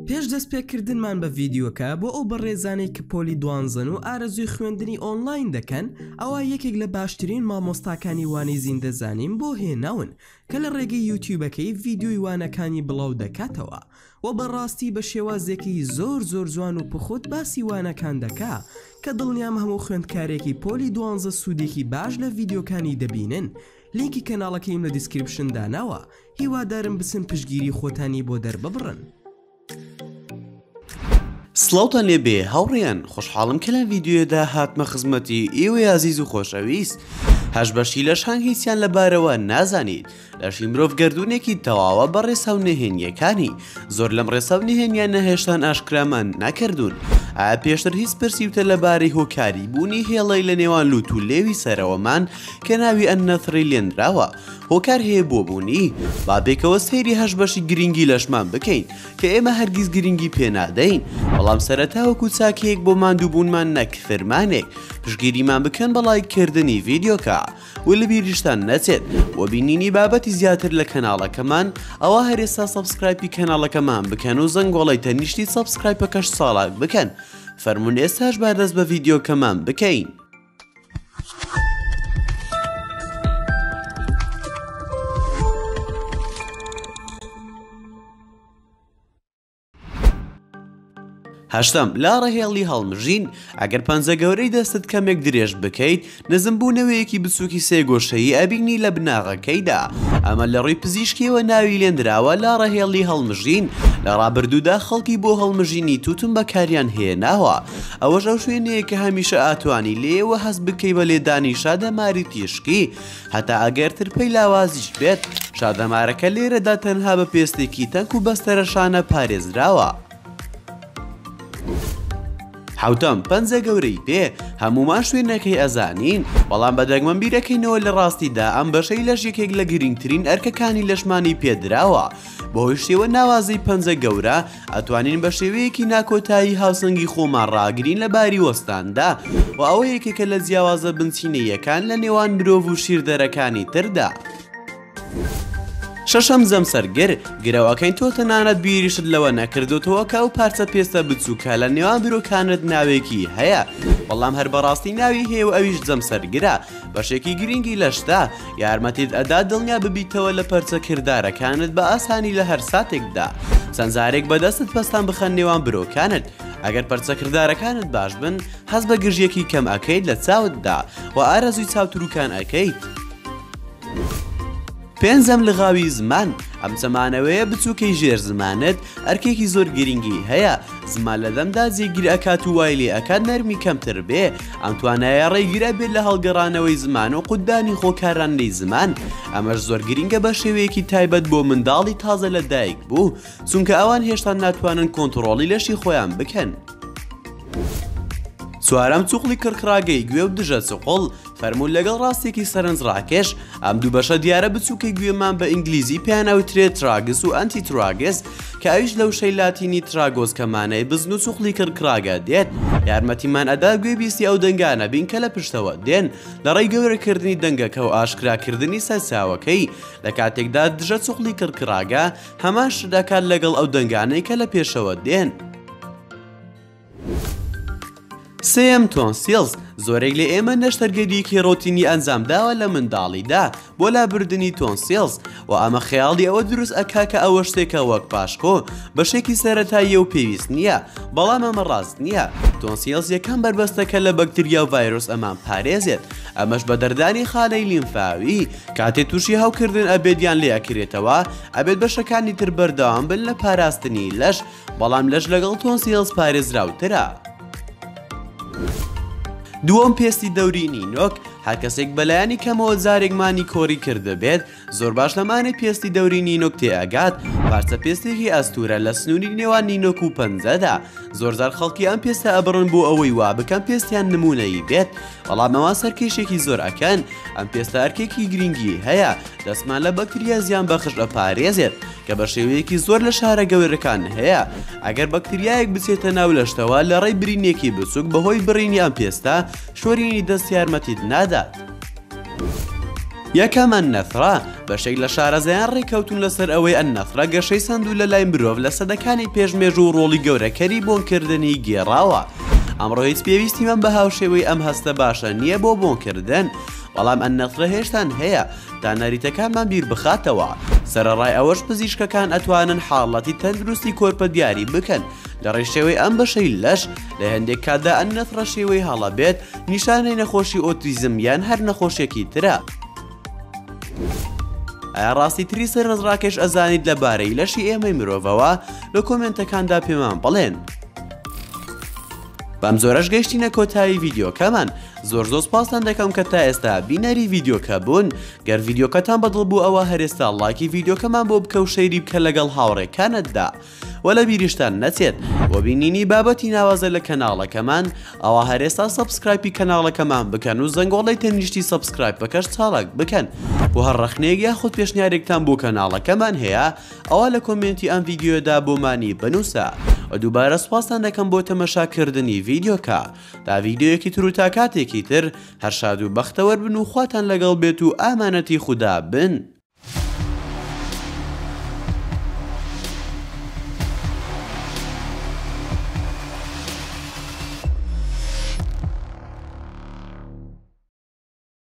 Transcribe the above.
پێش دەستپێکردنمان بە ڤیدیۆکە بۆ ئەو بەڕێزانەی کە پۆلی دوانزەن و ئارەزووی خوێندنی ئۆنلاین دەکەن ئەوا یەکێک لە باشترین مامۆستاکانی وانەی زیندەزانیم بۆ هێناون کە لە ڕێگەی یوتیوبەکەی ڤیدیۆی وانەکانی بڵاو دەکاتەوە وە بەڕاستی بە شێوازێکی زۆر زۆر جوان و پوخت باسی وانەکان دەکا کە دڵنیام هەموو خوێندکارێکی پۆلی دوانزە سوودێکی باش لە ڤیدیۆکانی دەبینن لینکی کەناڵەکەیم لە description داناوە هیوادارم بچن پشتگیری خۆتانی بۆ دەرببڕن. سڵاوتان لێ بێ هاوڕێیان خۆشحاڵم کە لەم ڤیدیۆیەدا هاتمە خزمەتی ئێوەی ئازیز و خۆشەویست هەش بەشی لەشان هیچیان لەبارەوە نازانیت لەشی مرۆڤ گەردوونێکی تەواوە بە ڕێسا و نهێنییەکانی زۆر لەم ڕێسا و نهێنیانە هێشتان ئاشکرامان نەکردوون ئایا پێشتر هیچ پرسیوتە لەبارەی هۆکاری بوونی هێڵەی لە نێوان لوت و لێوی سەرەوەمان کە ناوی ئەننەثڕی لێنراوە هۆکار هەیە بۆ بوونی با پێکەوە سەیری هەشت بەشی گرینگی لەشمان بکەین کە ئێمە هەرگیز گرینگی پێ نادەین بەڵام سەرەتا وەکو چاکەیەک بۆ ماندووبوونمان نەک فرمانێک پشتگیریمان بکەن بە ڵایک کردنی ڤیدیۆکە و لەبیریشتان نەچێت بۆ بینینی بابەتی زیاتر لە کەناڵەکەمان ئەوا هەرێستا subscribe ی کەناڵەکەمان بکەن و زەنگۆڵەی تەنیشتی subscribe ەکەش چاڵاک بکەن فەرموون ئێستاش با دەست بە ڤیدیۆکەمان بکەین. هەشتەم، لاڕەهێڵی هەڵمژین، ئەگەر پەنجە گەورەی دەستت کەمێک درێژ بکەیت، نزمبوونەوەیەکی بچووکی سێگۆشەیی ئەبینی لە بناغەکەیدا، ئەمە لە ڕووی پزیشکییەوە ناوی لێنراوە لاڕەهێڵی هەڵمژین، لە ڕابردوودا خەڵکی بۆ هەڵمژینی تووتن بەکاریان هێناوە، ئەوەش ئەو شوێنەیە کە هەمیشە ئاتوانی لێیەوە هەست بکەی بە لێدانی شادەماری تیشکی، هەتا ئەگەر ترپەی لاوازیش بێت، شادەمارەکە لێرەدا تەنها بە پێستێکی تەنک و بەستەرە شانە پارێزراوە. حەوتەم، پەنجە گەورەی پێ، هەموومان شوێنەکەی ئەزانین، بەڵام بە دەگمەن بیرەکەینەوە لە ڕاستیدا ئەم بەشەی لەش یەکێک لە گرینگترین ئەرکەکانی لەشمانی پێدراوە، بەهۆی شێوە ناوازەی پەنجە گەورە، ئەتوانین بە شێوەیەکی ناکۆتایی هاوسەنگی خۆمان ڕاگرین لە باری وەستاندا، و ئەوە یەکێکە لە جیاوازە بنچینەییەکان لە نێوان مرۆڤ و شیردەرەکانی تردا. شەشەم جەمسەرگر، گرەوەکەی تۆ تەنانەت بیریشت لەوە نەکردۆتەوە کە ئەو پارچە پێستە بچووکە لە نێوان برۆکانت ناوێکی هەیە، بەڵام هەر بەڕاستی ناوی هەیە و ئەویش جەمسەرگرە، بەشێکی گرینگی لەشتە، یارمەتیت ئەدات دڵنیا ببیتەوە لە پەرچە کردارەکانت بە ئاسانی لە هەر ساتێکدا چەند جارێک بە دەستت پەستان بخە نێوان برۆکانت ئەگەر پەرچە کردارەکانت باش بن هەست بە گرژیەکی کەم ئەکەیت لە چاوتدا و ئارەزووی چاوتروکان ئەکەیت. پێنجەم لغاوی زمان، ئەم چەمانەوەیە بچوکەی ژێر زمانت ئەرکێکی زۆر گرینگی هەیە، زمان لە دەمدا جێگیر ئەکات و وای لێ ئەکات نەرمی کەمتر بێ، ئەم توانایە ڕێگر ئەبێت لە هەڵگەڕانەوەی زمان و قوتدانی خۆکارانەی زمان، ئەمەش زۆر گرینگە بە شێوەیەکی تایبەت بۆ منداڵی تازە لە دایک بوو، چونکە ئەوان هێشتا ناتوانن کۆنتڕۆڵی لەشی خۆیان بکەن. چوارەم چوقڵی کڕکڕاگەی گوێ و دژە چوقڵ، فەرموون لەگەڵ ڕاستێکی سەرنجڕاکێش، ئەم دوو بەشە دیارە بچووکەی گوێمان بە ئینگلیزی پێیان ئەوترێت tragus و antitragus کە ئەویش لە وشەی لاتینی tragus کە مانای بزن و چوقڵی کڕکڕاگە دێت یارمەتیمان ئەدا گوێبیستی ئەو دەنگانە بین کە لە پشتەوە دێن لە ڕێی گەورەکردنی دەنگەکە و ئاشکراکردنی سەرچاوەکەی لە کاتێکدا دژە چوقڵی کڕکڕاگە هەمان شت ئەکات لەگەڵ ئەو دەنگانەی کە لە پێشەوە دێن. سێیەم tonsils، زۆرێک لە ئێمە نەشتەرگەرییەکی ڕۆتینی ئەنجامداوە لە منداڵیدا بۆ لابردنی tonsils، و ئەمە خەیاڵی ئەوە دروست ئەکا کە ئەوە شتێکە وەک پاشکۆ، بەشێکی سەرەتاییە و پێویست نییە، بەڵام ئەمە ڕاست نییە، tonsils یەکەم بەربەستە کە لە بەکتریا و ڤایرۆس ئەمان پارێزێت، ئەمەش بە دەردانی خانەی لیمفاوی، کاتێ تووشی هەوکردن ئەبێت یان لێ ئەکرێتەوە، ئەبێت بەشەکانی تر بەردەوام بن لە پاراستنی لەش، بەڵام لەش لەگەڵ tonsils پارێزراوترە. دووەم پێستی دەوری نینۆک، هەر کەسێک بەلایەنی کەمەوە جارێک مانیکۆری کردبێت زۆر باش لەمانەی پێستی دەوری نینۆک تێئەگات، پارچە پێستێکی ئەستوورە لە سنووری نێوان نینۆک و پەنجەدا، زۆرجار خەڵکی ئەم پێستە ئەبڕن بۆ ئەوەی وا بکەن پێستیان نموونەیی بێت، بەڵام ئەوان سەرکێشێکی زۆر ئەکەن، ئەم پێستە ئەرکێکی گرینگی هەیە، دەستمان لە بەکتریا زیان بەخش ئەپارێزێت کە بە شێوەیەکی زۆر لە شارە گەورەکان هەیە، ئەگەر بەکتریایەک بچێتە ناو لەشتەوە لە ڕێی برینێکی بچوک بەهۆی بڕینی ئەم پێستە شۆرینی دەست یارمەتیت نادات. یەکەم، النثرە، بەشێک لە شارەزایان ڕێککەوتوون لەسەر ئەوەی النثرە گەشەی سەندوو لە لای مرۆڤ لە سەدەکانی پێش مێژوو ڕۆڵی گەورەکەری بۆنکردنی گێڕاوە. ئەمڕۆ هیچ پێویستیمان بە هاوشێوەی ئەم هەستە باشە نییە بۆ بۆنکردن، بەڵام النثرە هێشتان هەیە تا نەریتەکانمان بیر بخاتەوە. سەرەڕای ئەوەش پزیشکەکان ئەتوانن حاڵەتی تەندروستی کۆرپە دیاری بکەن لە ڕێی شێوەی ئەم بەشەی لەش، لە هەندێک کاتدا النثرە شێوەی هەڵە بێت نیشانەی نەخۆشی ئۆتیزم یان هەر نەخۆشیەکی ترە. ئایا ڕاستی تری سەرنجڕاکێش ئەزانیت لەبارەی لەشی ئێمەی مرۆڤەوە؟ لە کۆمێنتەکاندا پێمان بڵێن. بەم جۆرەش گەیشتینە کۆتایی ڤیدیۆکەمان زۆر زۆر سپاستان دەکەم کە تا ئێستا بینەری ڤیدیۆکە بوون گەر ڤیدیۆکەتان بەدڵ بوو ئەوە هەرێستا ڵایکی ڤیدیۆکەمان بۆ بکە و share ی بکە لەگەڵ هاوڕێکانتدا وە لە بیریشتان نەچێت بۆ بینینی بابەتی ناوازە لە کەناڵەکەمان ئەوا هەرێستا subscribe ی کەناڵەکەمان بکەن و زەنگۆڵەی تەنیشتی subscribe ەکەش چالاک بکەن و هەر ڕەخنەیەک یاخود پێشنیارێکتان بۆ کەناڵەکەمان هەیە ئەوا لە کۆمێنتی ئەم ڤیدیۆیەدا بۆمانی بنووسە و دووبارە سوپاستان دەکەم بۆ تەمەشا کردنی ڤیدیۆکە تا ڤیدیۆیەکی تر و تا کاتێکی تر هەر شاد و بەختەوەر بن و خواتان لەگەڵ بێت و ئامانەتی خودا بن.